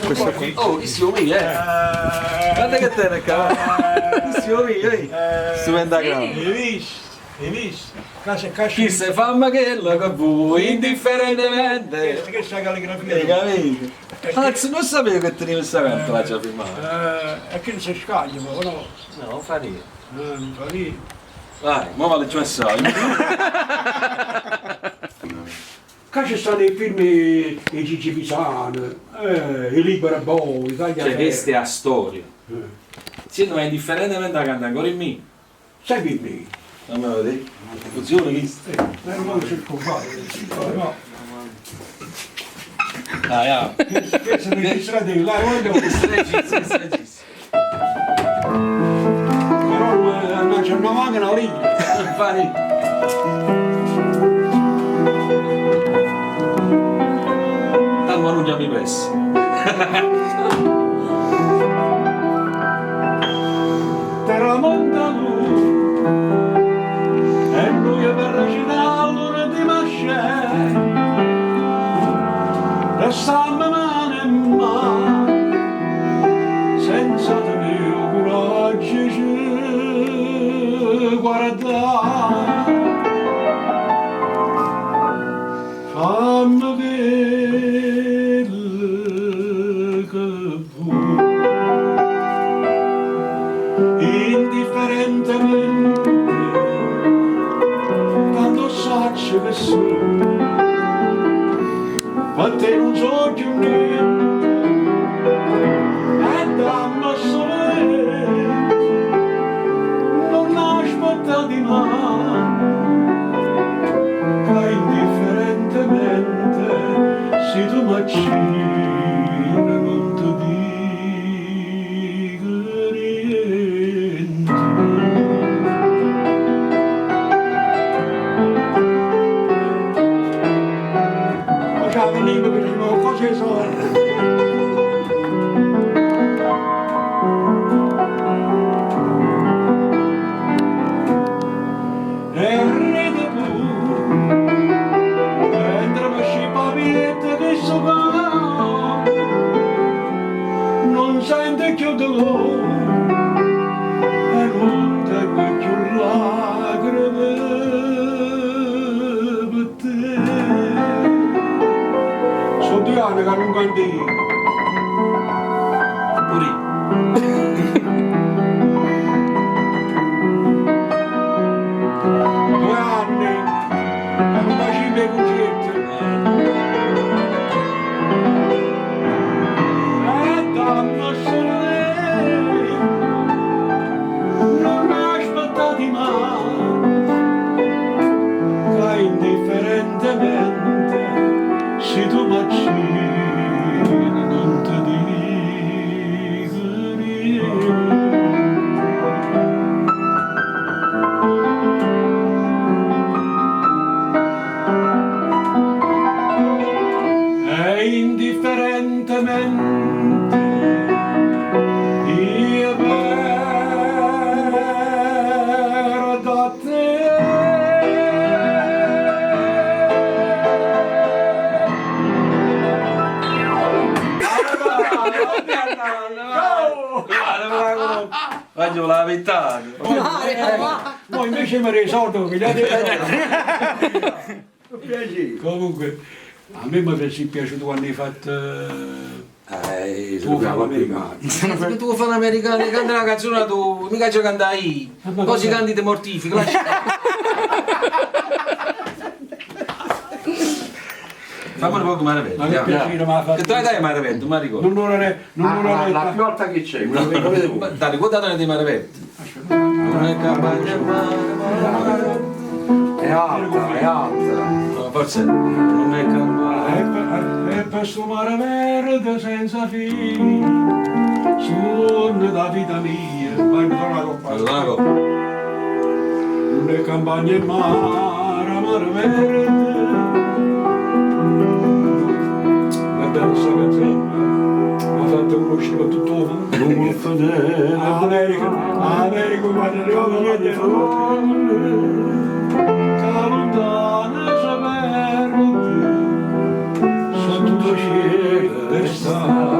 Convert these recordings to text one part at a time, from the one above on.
Questo qua. Oh, chisto è 'o mio, eh! Guarda che tene ccà! Chisto è 'o mio, eh! Stu pentagramma. Hai visto? Hai visto? Casa casa. Chisto famme chello che vuoi, indifferentemente. Questa è la calligrafia. Hai capito? Anzi, non sapevo che tenevi questa carta, l'ha già firmata. E che non si scaglia, ma no. No, non fa niente. Non fa niente. Vai, mo vado giù assai. Qua ci stanno i film di Gigi Pisano, i Libera Boy, Taglia Cioè, questa è la storia. Sì, ma indifferentemente la canta ancora in me. Sai me? Non me lo vedi? Funziona questo? Meno male c'è il compagno, no. Dai, ah. Questo è registrato là, guarda. Questo regista, questo regista. Però non c'è una manca una lira. Non fa niente. Tanto non chiami presso. Tramonta luna e noi per recitare l'ora di masce restammo mano in mano senza tenere coraggio ci guardare fammi vedere che vuoi indifferentemente tanto saccio che sono ma te non so più niente e dammi sole non aspetta di male che indifferentemente se tu m'accidi non ti dico niente. Facciamo lì perché non cose sono. E ride pure, mentre mi scippa via che so non sente più dolore e non tengo più lacrime per te. Sono 2 anni che non canti. Pure io. 2 anni che non facevo i concerti. E dammi sole, non aspettati mai, che indifferentemente se tu m'accidi non ti dico niente. E indifferentemente io perdo a te. Voglio la verità. Poi invece mi risolto che gli altri. Comunque, a me mi è piaciuto quando hai fatto tu fai l'americano. Se tu fai l'americano, canta una canzone tu, mica ci canta io. Così canti ti mortifica. lascia. Fammi un po' Ma Maraveglia. che piacere mi ha fatto. Che tu dai Maraveglia, non mi ricordo. Non ora non Ah, ora la più alta che c'è, quella che volete voi. Dai, ricordate di Maraveglia. Non è campagna mare, È alta, è alta. No, forse non è campagna. E per sto mare verde senza fine, sogno da vita mia. Vai, mi torna la coppa. Allora, coppa. Non è campagna e mare, mare verde. È bella questa canzone. Mi ha fatto conoscere per tutto il mondo. Non fedele. America, America, quando arrivo niente. Che lontana si perde, sotto il cielo d'estate.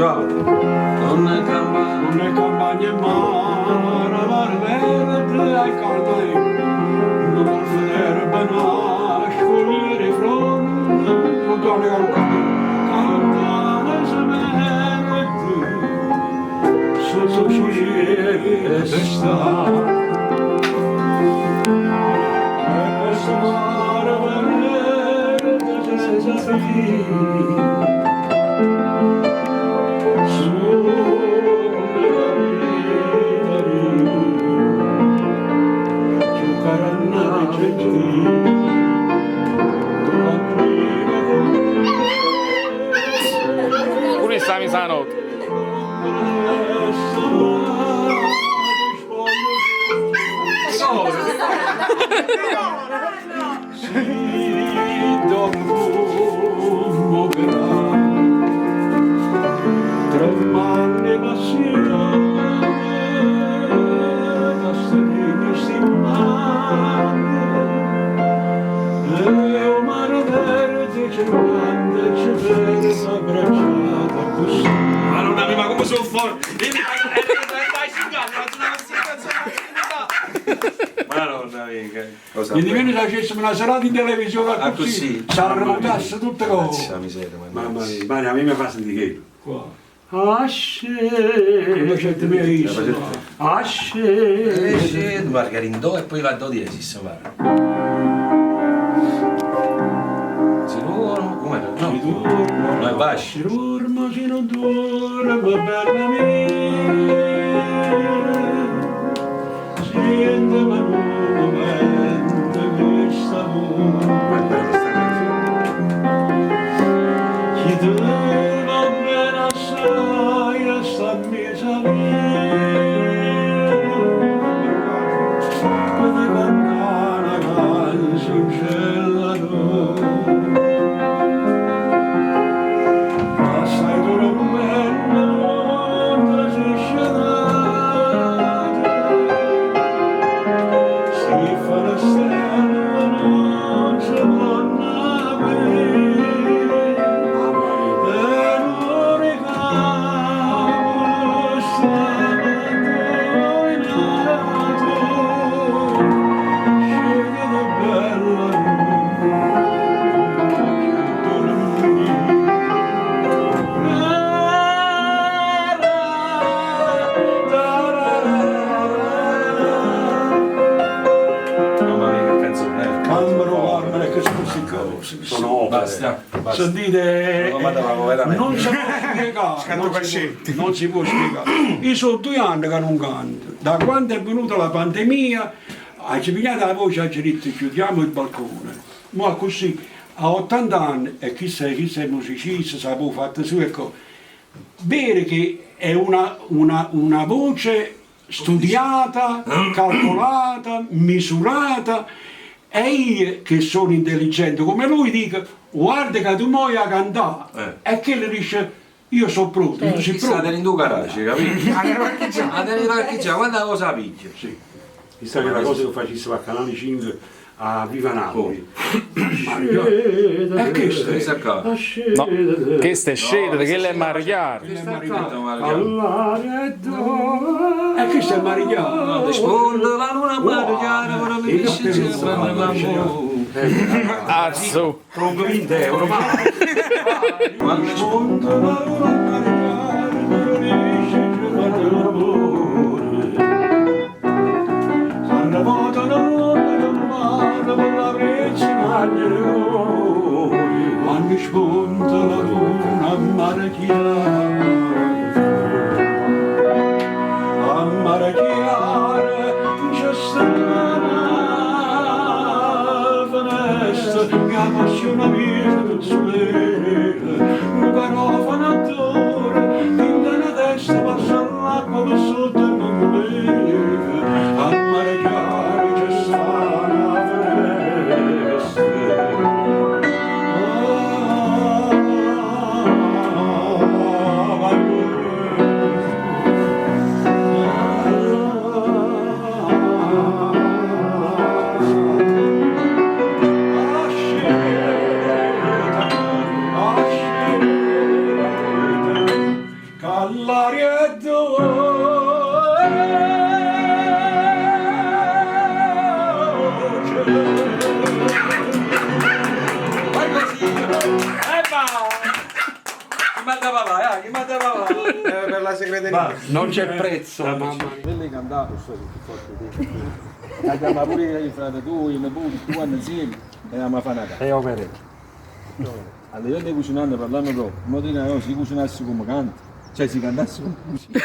Più alto. Non campa. Non è campagna e mare, mare verde e calda, non morse d'erba nascono le fronde, con donne che non cantano se verde, sotto cielo sta. E questo mare verde senza fine. Pure sta misa notte. Tremane passione, da stregno si mane, e o mare verde c'è grande, c'è verde abbracciata così. Madonna mia, ma come sono forte! Madonna mia, che cosa E di meno facessimo una serata in televisione Ah, così, così. si arremotasse tutte cose. Mannaggia miseria, Mamma mannaggia. mia, Mario, a me mi fa sentire che. Qua. Asce, Come c'è di me asce. Esce, Margarindò e poi va a do diesis, guarda. Si dorme, com'era? No, no, è basso. Si dorme, si non dorme, bella mia. Siente ma un momento che sta Ma è bella questa canzone. Chi te va bene assai, sta mia via. Come cantare una canzoncella d'oro. Assai dormendo, non si scenate. Si fa la stella, non si può aprire. Mamma mia. Per un ricamo stamattina, scende da bella Mamma mia, che canzone, eh. Cambro armene che sono queste cose. Sono opere. Basta, basta. Sentite, No, ma dava veramente. non si può spiegare, non si può spiegare. Io sono 2 anni che non canto. Da quando è venuta la pandemia, ha pigliato la voce, ha detto chiudiamo il balcone. Ma così, a 80 anni, e chi sei musicista, sa può fatto su e cose. Vero che è una voce studiata, calcolata, misurata e io che sono intelligente come lui dico guarda che tu muoio a cantare e che le dice io sono pronto, tu sei Chissà, pronto. tenendo un garage, capito? A tenere parcheggiare, guarda cosa piglia. Sì. Chissà che la cosa che facessimo a Canale 5 a Viva Napoli. Ma io- E che Questa qua. No, questa è scesa, quella è Mare Chiaro. All'aria e E questo è Marigliano. No, sponda la luna mare chiara, ora mi dice c'è l'amore. Azzo. Tronco 20 euro, ma Quando Sponda la luna a mare chiaro, ora mi dice c'è l'amore. S'arrevota l'onda del mare per la brezza Quando spunta la luna a mare chiaro, a mare chiaro c'è sta una finestra che appassiona mia tuzzolera, un garofano d'oro, in una testa passa l'acqua per sotto e non voleva. A mare chiaro c'è sta una finestra. E va! Chi m'ha da papà, chi m'ha da papà? Per la segreteria. Non c'è prezzo, mamma mia. Quelli cantavo, sto più forte di te. La chiama pure i frate tu, i nipoti, tutti quanti insieme e andiamo a fare una casa. E opere. Allora io ne cucinando parlando proprio, mo dico no, si cucinasse come canta, cioè si cantasse come cucina.